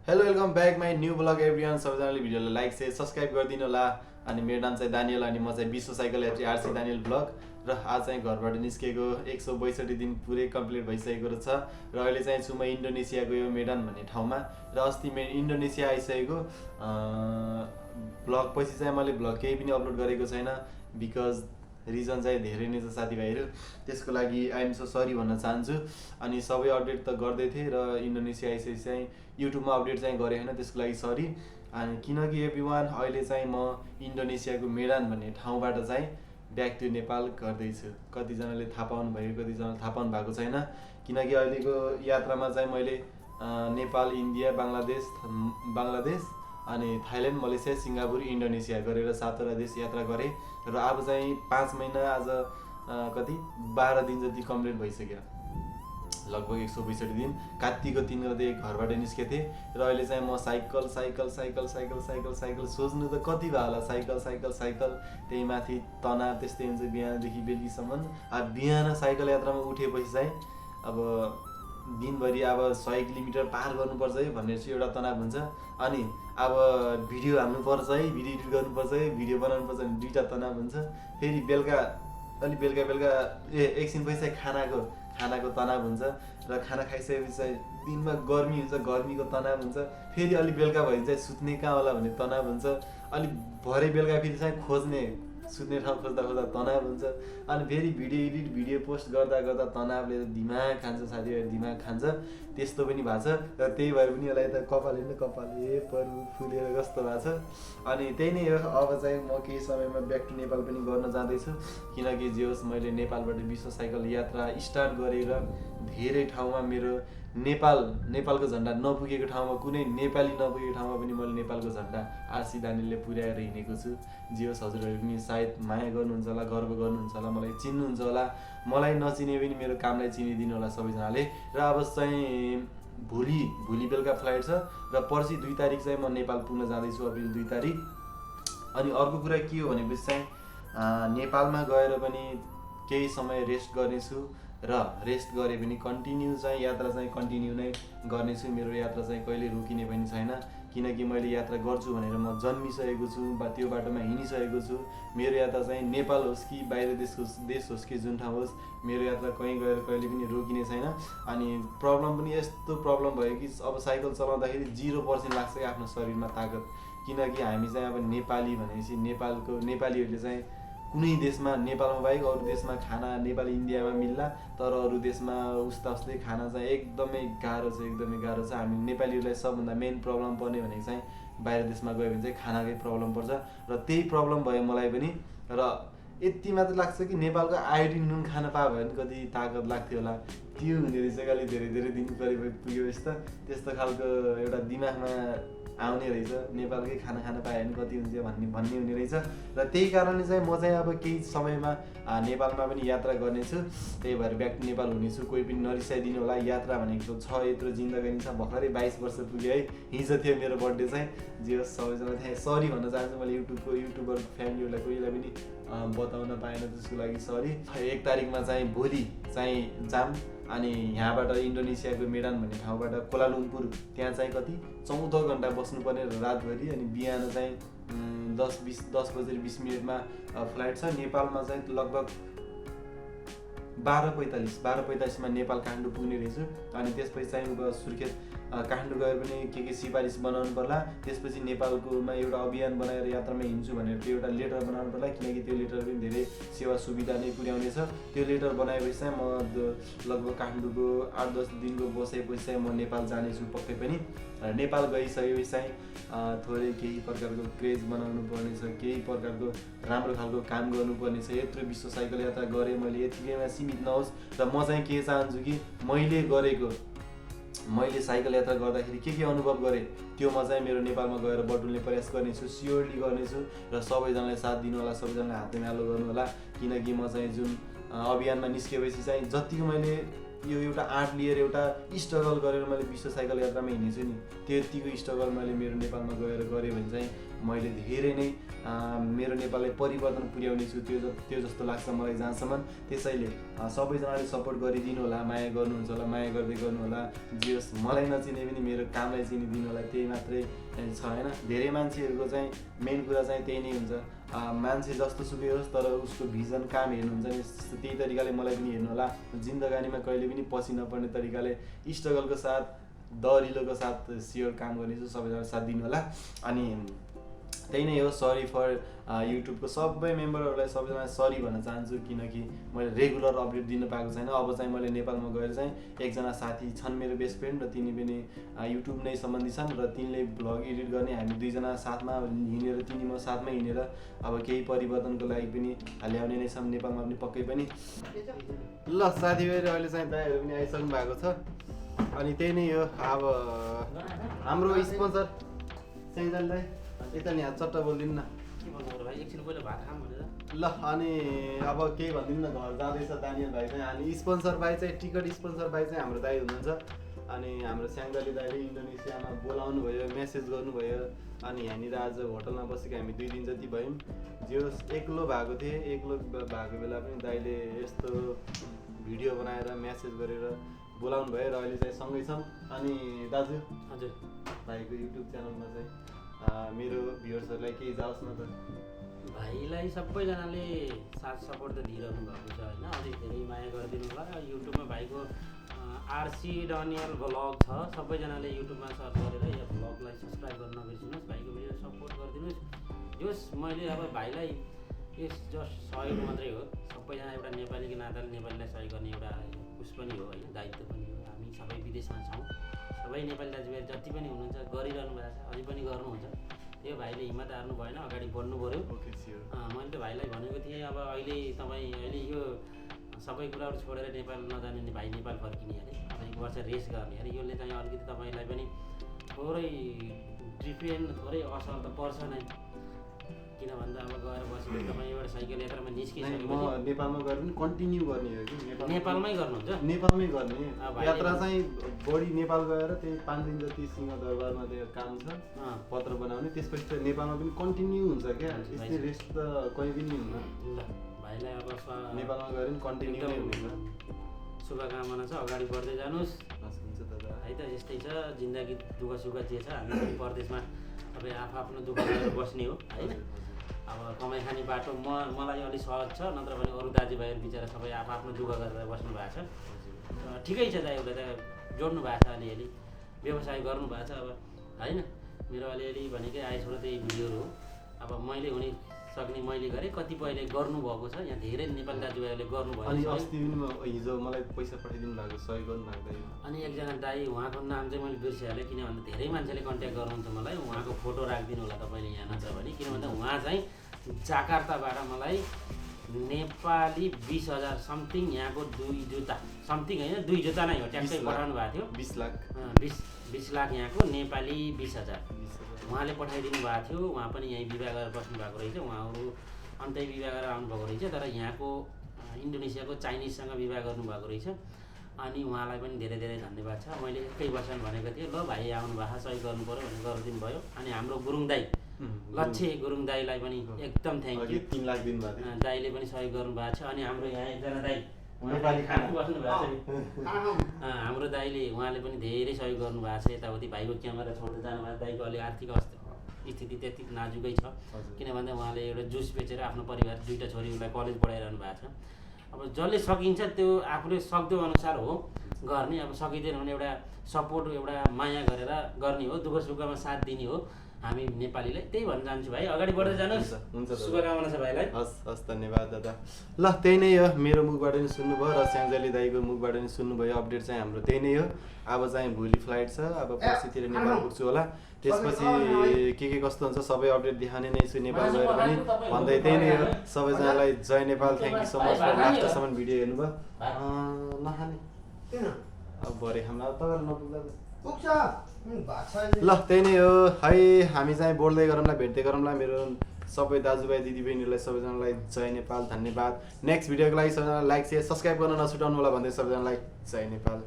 Hello welcome back my new blog everyone. सबैजनाले भिडियोलाई like share subscribe गरिदिनु होला। अनि मेरो नाम चाहिँ दानियल अनि म चाहिँ विश्व साइकल यात्री आरसी दानियल ब्लग। र आज चाहिँ घरबाट निस्केको 162 दिन पुरै कम्प्लिट भइसकेको छ। र अहिले चाहिँ छु म इन्डोनेसियाको यो मेडान भन्ने ठाउँमा। र अस्ति मेरो इन्डोनेसिया आइसकेको ब्लग पछि चाहिँ मैले ब्लग केही पनि अपलोड गरेको छैन। बिकज रिजन चाहिँ धेरै नै छ साथीभाइहरू, त्यसको लागि आइएम सो सरी भन्न चाहन्छु। अनि सबै अपडेट त गर्दै थिएँ र इन्डोनेसिया आइसकेपछि चाहिँ युट्युबमा अपडेट चाहिँ गरेँ होइन, त्यसको लागि सरी। अनि किनकि एभ्रिवान अहिले चाहिँ म इन्डोनेसियाको मेडान भन्ने ठाउँबाट चाहिँ ब्याक टु नेपाल गर्दैछु। कतिजनाले थाहा पाउनु भयो, कतिजनाले थाहा पाउनु भएको छैन। किनकि अहिलेको यात्रामा चाहिँ मैले नेपाल, इन्डिया, बङ्गलादेश अनि थाइल्यान्ड, मलेसिया, सिङ्गापुर, इन्डोनेसिया गरेर 7वटा देश यात्रा गरेँ। र अब चाहिँ 5 महिना आज 12 दिन जति कम्प्लिट भइसक्यो, लगभग 162 दिन। कार्तिकको 3 गते घरबाट निस्केको थिएँ र अहिले चाहिँ म साइकल सोच्नु त कति भयो होला, साइकल त्यही माथि तनाव त्यस्तै हुन्छ बिहानदेखि बेलुकीसम्म। अब बिहान साइकल यात्रामा उठेपछि चाहिँ अब दिनभरि अब 100 किलोमिटर पार गर्नुपर्छ है भन्ने चाहिँ एउटा तनाव हुन्छ। अनि अब भिडियो हाल्नुपर्छ है, भिडियो एडिट गर्नुपर्छ है, भिडियो बनाउनुपर्छ भने दुईवटा तनाव हुन्छ। फेरि बेलुका एकछिनपछि चाहिँ खानाको तनाव हुन्छ। र खाना खाइसकेपछि चाहिँ दिनमा गर्मी हुन्छ, गर्मीको तनाव हुन्छ। फेरि अलिक बेलुका भयो भने चाहिँ सुत्ने कहाँ होला भन्ने तनाव हुन्छ। अलिक भरे बेलुका फेरि चाहिँ सुत्ने ठाउँ खोज्दा तनाव हुन्छ। अनि फेरि भिडियो एडिट, भिडियो पोस्ट गर्दा तनावले दिमाग खान्छ साथीभाइ, दिमाग खान्छ। त्यस्तो पनि भएको छ। र त्यही भएर पनि यसलाई त कपाले फुलेर कस्तो भएको छ। अनि त्यही नै हो। अब चाहिँ म केही समयमा ब्याक टु नेपाल पनि गर्न जाँदैछु। किनकि जे होस् मैले नेपालबाट विश्व साइकल यात्रा स्टार्ट गरेर धेरै ठाउँमा मेरो नेपालको झन्डा नपुगेको ठाउँमा, कुनै नेपाली नपुगेको ठाउँमा पनि मैले नेपालको झन्डा आरसी दानिलले पुर्याएर हिँडेको छु। जे होस् हजुरहरू पनि सायद माया गर्नुहुन्छ होला, गर्व गर्नुहुन्छ होला, मलाई चिन्नुहुन्छ होला। मलाई नचिने पनि मेरो कामलाई चिनिदिनु होला सबैजनाले। र अब चाहिँ भोलि बेलुका फ्लाइट छ र पर्सि 2 तारिक चाहिँ म नेपाल पुग्न जाँदैछु, अप्रिल 2 तारिक। अनि अर्को कुरा के हो भनेपछि चाहिँ नेपालमा गएर पनि केही समय रेस्ट गर्नेछु र रेस्ट गरे पनि यात्रा चाहिँ कन्टिन्यू नै गर्नेछु। मेरो यात्रा चाहिँ कहिले रोकिने पनि छैन। किनकि मैले यात्रा गर्छु भनेर म जन्मिसकेको छु, त्यो बाटोमा हिँडिसकेको छु। मेरो यात्रा चाहिँ नेपाल होस् कि बाहिर देश होस् कि जुन ठाउँ होस्, मेरो यात्रा कहीँ गएर कहिले पनि रोकिने छैन। अनि प्रब्लम पनि यस्तो प्रब्लम भयो कि अब साइकल चलाउँदाखेरि 0% लाग्छ कि आफ्नो शरीरमा तागत। किनकि हामी चाहिँ अब नेपाली भनेपछि नेपालीहरूले चाहिँ कुनै देशमा, नेपालमा बाहेक अरू देशमा खाना नेपाली इन्डियामा मिल्ला, तर अरू देशमा उस्तै खाना चाहिँ एकदमै गाह्रो छ। हामी नेपालीहरूलाई सबभन्दा मेन प्रब्लम पर्ने भनेको चाहिँ बाहिर देशमा गयो भने चाहिँ खानाकै प्रब्लम पर्छ। र त्यही प्रब्लम भयो मलाई पनि। र यति मात्र लाग्छ कि नेपालको आयोडिन नुन खान पायो भने कति तागत लाग्थ्यो होला, त्यो हुने रहेछ। अलि धेरै दिन पुगेपछि त त्यस्तो खालको एउटा दिमागमा आउने रहेछ, नेपालकै खाना खान पायो भने कति हुन्छ भन्ने हुने रहेछ। र त्यही कारणले चाहिँ म चाहिँ अब केही समयमा नेपालमा पनि यात्रा गर्नेछु। त्यही भएर ब्याक टु नेपाल हुनेछु। कोही पनि नरिसाइदिनु होला, यात्रा भनेको छ, यत्रो जिन्दगी छ। भर्खरै 22 वर्ष पुग्यो है, हिजो थियो मेरो बर्थडे चाहिँ। जे होस् सबैजना त्यहाँ सरी भन्न चाहन्छु। मैले युट्युबर फ्यामिलीहरूलाई कोहीलाई पनि बताउन पाएन, त्यसको लागि सरी। 1 तारिकमा चाहिँ भोलि चाहिँ जाम। अनि यहाँबाट इन्डोनेसियाको मेडान भन्ने ठाउँबाट कोलालम्पुर त्यहाँ चाहिँ 14 घन्टा बस्नुपर्ने रातभरि। अनि बिहान चाहिँ 10 बजेर 20 मिनटमा फ्लाइट छ। नेपालमा चाहिँ लगभग 12:45 नेपाल काठमाडौँ पुग्ने रहेछु। अनि त्यसपछि चाहिँ सुर्खेत काठमाडौँ गएर पनि के सिफारिस बनाउनु पर्ला। त्यसपछि नेपालकोमा एउटा अभियान बनाएर यात्रामा हिँड्छु भनेर त्यो एउटा लेटर बनाउनु पर्ला। किनकि त्यो लेटर पनि धेरै सेवा सुविधा नै पुर्याउनेछ। त्यो लेटर बनाएपछि चाहिँ म लगभग काठमाडौँको 8-10 दिनको बसेपछि चाहिँ म नेपाल जानेछु पक्कै पनि। नेपाल गइसकेपछि चाहिँ थोरै केही प्रकारको क्रेज बनाउनु पर्नेछ, केही प्रकारको राम्रो खालको काम गर्नुपर्नेछ। यत्रो विश्व साइकल यात्रा गरेँ मैले, यतिकैमा सीमित नहोस्। र म चाहिँ के चाहन्छु कि मैले साइकल यात्रा गर्दाखेरि के अनुभव गरेँ त्यो म चाहिँ मेरो नेपालमा गएर बटुल्ने प्रयास गर्नेछु, स्योरली गर्नेछु। र सबैजनाले साथ दिनु होला, सबैजनाले हातेमालो गर्नु होला। किनकि म चाहिँ जुन अभियानमा निस्केपछि चाहिँ जतिको मैले यो एउटा आँट लिएर एउटा स्ट्रगल गरेर मैले विश्व साइकल यात्रामा हिँडेछु नि, त्यतिको स्ट्रगल मैले मेरो नेपालमा गएर गरेँ भने चाहिँ मैले धेरै नै मेरो नेपाललाई परिवर्तन पुर्याउने छु, त्यो जस्तो लाग्छ मलाई जहाँसम्म। त्यसैले सबैजनाले सपोर्ट गरिदिनु होला, माया गर्नुहुन्छ होला, माया गर्दै गर्नु होला। जे होस् मलाई नचिने पनि मेरो कामलाई चिनिदिनु होला, त्यही मात्रै छ होइन। धेरै मान्छेहरूको चाहिँ मेन कुरा चाहिँ त्यही नै हुन्छ, मान्छे जस्तो सुकै होस् तर उसको भिजन काम हेर्नुहुन्छ नि, त्यही तरिकाले मलाई पनि हेर्नु होला। जिन्दगानीमा कहिले पनि पछि नपर्ने तरिकाले स्ट्रगलको साथ दरिलोको साथ स्योर काम गर्नेछु, सबैजना साथ दिनु होला। अनि त्यही नै हो, सरी फर युट्युबको सबै मेम्बरहरूलाई सबैजना सरी भन्न चाहन्छु, किनकि मैले रेगुलर अपडेट दिन पाएको छैन। अब चाहिँ मैले नेपालमा गएर चाहिँ एकजना साथी छन् मेरो बेस्ट फ्रेन्ड, र तिनी पनि युट्युब नै सम्बन्धी छन्, र तिनले भ्लग एडिट गर्ने, हामी दुईजना साथमा हिँडेर तिनी म साथमै हिँडेर अब केही परिवर्तनको लागि पनि ल्याउने नै छौँ नेपालमा पनि पक्कै पनि। ल साथीभाइहरू अहिले चाहिँ दाइहरू पनि आइसक्नु भएको छ। अनि त्यही नै हो, अब हाम्रो स्पोन्सर सेन्जल दाइ यता नि चट्ट बोलिदिनु न। ल अनि अब केही भनिदिनु न, घर जाँदैछ दानियल भाइ चाहिँ। अनि स्पोन्सर भाइ चाहिँ टिकट स्पोन्सर भाइ चाहिँ हाम्रो दाइ हुनुहुन्छ। अनि हाम्रो स्याङ्दाली दाइले इन्डोनेसियामा बोलाउनु भयो, मेसेज गर्नुभयो। अनि यहाँनिर आज होटलमा बसेको हामी 2 दिन जति भयौँ। जे एक्लो भएको थिएँ, एक्लो भएको बेला पनि दाइले यस्तो भिडियो बनाएर मेसेज गरेर बोलाउनु भयो, र अहिले चाहिँ सँगै छौँ। अनि दाजु हजुर भाइको युट्युब च्यानलमा चाहिँ मेरो भ्युअर्सहरूलाई केही जाओस् न त। भाइलाई सबैजनाले साथ सपोर्ट त दिइरहनु भएको छ होइन, अझै धेरै माया गरिदिनु होला। युट्युबमा भाइको आरसी डनियल भ्लग छ, सबैजनाले युट्युबमा सर्च गरेर यो भ्लगलाई सब्सक्राइब गर्न नबिर्सिनुहोस्, भाइको भिडियो सपोर्ट गरिदिनुहोस्। जोस् मैले अब भाइलाई यस जस्ट सहयोग मात्रै हो, सबैजना एउटा नेपालीको नाताले नेपालीलाई सहयोग गर्ने एउटा उस पनि हो होइन, दायित्व पनि हो। हामी सबै विदेशमा छौँ, सबै नेपाली दाजुभाइ जति पनि हुनुहुन्छ गरिरहनु भएको छ, अझै पनि गर्नुहुन्छ। त्यो भाइले हिम्मत हार्नु भएन, अगाडि बढ्नु पऱ्यो। मैले त भाइलाई भनेको थिएँ अब अहिले यो सबै कुराहरू छोडेर नेपाल नजाने भाइ नेपाल फर्किने अरे, अब 1 वर्ष रेस्ट गर्ने अरे। यसले चाहिँ अलिकति तपाईँलाई पनि थोरै डिफेन्ड थोरै असर त पर्छ नै, किन भन्दा अब गएर बसेपछि तपाईँ एउटा साइकल यात्रामा निस्किसकेपछि म नेपालमा गएर पनि कन्टिन्यू गर्ने हो कि नेपालमै गर्नुहुन्छ? नेपालमै गर्ने यात्रा चाहिँ बढी नेपाल गएर त्यही 5 दिन जति सिंहदरबारमा त्यो काम छ पत्र बनाउने, त्यसपछि त नेपालमा पनि कन्टिन्यू हुन्छ क्या, त्यस्तै रेस्ट त कहीँ पनि हुन्न। ल भाइलाई अब नेपालमा गएर पनि कन्टिन्यू नै हुन्छ। शुभकामना छ, अगाडि बढ्दै जानुहोस्। हुन्छ दादा है त, यस्तै छ जिन्दगी, दुःख सुख जे छ। हामी पनि परदेशमा अब आफ्नो दुःख गरेर बस्ने हो होइन। अब कमाइ खाने बाटो मलाई अलिक सहज छ, नत्र भने अरू दाजुभाइहरू बिचरा सबै आफ्नो दुःख गरेर बस्नु भएको छ। ठिकै छ दाइ, एउटा त जोड्नु भएको छ, अलिअलि व्यवसाय गर्नु भएको छ अब होइन। मेरो अलिअलि भनेकै आइसोड त्यही भिडियोहरू हो। अब मैले हुने सक्ने मैले गरेँ, कतिपयले गर्नुभएको छ, यहाँ धेरै नेपाली दाजुभाइहरूले गर्नुभयो। अनि अस्ति पनि हिजो मलाई पैसा पठाइदिनु भएको, सहयोग गर्नु भएको। अनि एकजना दाइ, उहाँको नाम चाहिँ मैले बिर्सिहालेँ, किन भन्दा धेरै मान्छेले कन्ट्याक्ट गर्नुहुन्छ मलाई। उहाँको फोटो राखिदिनु होला तपाईँले यहाँ नत्र भने, किन भन्दा उहाँ चाहिँ जाकार्ताबाट मलाई नेपाली 20,000 समथिङ, यहाँको 2 जुत्ता समथिङ होइन, 2 जुत्ता नै हो, ट्याक्सै पठाउनु भएको थियो। 20 लाख 20 लाख यहाँको नेपाली 20,000 उहाँले पठाइदिनु भएको थियो। उहाँ पनि यहीँ विवाह गरेर बस्नु भएको रहेछ, उहाँहरू अन्तै विवाह गरेर आउनुभएको रहेछ, तर यहाँको इन्डोनेसियाको चाइनिजसँग विवाह गर्नुभएको रहेछ। अनि उहाँलाई पनि धेरै धेरै धन्यवाद छ। मैले एकै वर्षमा भनेको थिएँ, ल भाइ आउनु भएको सहयोग गर्नु पऱ्यो भनेर गरिदिनु भयो। अनि हाम्रो गुरुङ दाई, लक्ष्य गुरुङ दाईलाई पनि एकदम थ्याङ्क यू। 3 लाख दिनुभएको थियो, दाईले पनि सहयोग गर्नुभएको छ। अनि हाम्रो यहाँ एकजना दाई नेपाली खाना बस्नु भएको छ, हाम्रो दाईले उहाँले पनि धेरै सहयोग गर्नुभएको छ। यताउति भाइको क्यामेरा छोड्दै जानुभएको, दाईको अलिक आर्थिक स्थिति त्यति नाजुकै छ, किन भन्दा उहाँले एउटा जुस बेचेर आफ्नो परिवार 2टा छोरीहरूलाई कलेज पढाइरहनु भएको छ। अब जसले सकिन्छ त्यो आफूले सक्दो अनुसार हो गर्ने, अब सकिँदैन भने एउटा सपोर्ट, एउटा माया गरेर गर्ने हो, दुःख सुखमा साथ दिने हो हामी नेपालीले। त्यही भन्न चाहन्छु भाइ, अगाडि बढ्दै जानुहोस्। हुन्छ, शुभकामना छ भाइलाई। हस् धन्यवाद दादा। ल त्यही नै हो, मेरो मुखबाट नि सुन्नुभयो र स्याङ्जाली दाईको मुखबाट नि सुन्नुभयो। अपडेट चाहिँ हाम्रो त्यही नै हो। अब चाहिँ भोलि फ्लाइट छ, अब पर्सितिर नेपाल पुग्छु होला। त्यसपछि के कस्तो हुन्छ सबै अपडेट देखाउने नै छु नेपाल गएर पनि भन्दै। त्यही नै हो, सबैजनालाई जय Nepal, thank you so much for लास्टसम्म भिडियो हेर्नुभयो। नखाने अब भरे हामीलाई तपाईँलाई नपुग्दा ल त्यही नै हो है। हामी चाहिँ बोल्दै गरौँला, भेट्दै गरौँला। मेरो सबै दाजुभाइ दिदीबहिनीहरूलाई सबैजनालाई जय नेपाल, धन्यवाद। नेक्स्ट भिडियोको लागि सबैजनालाई लाइक, सेयर, सब्सक्राइब गर्न नछुटाउनु होला भन्दै सबैजनालाई जय नेपाल।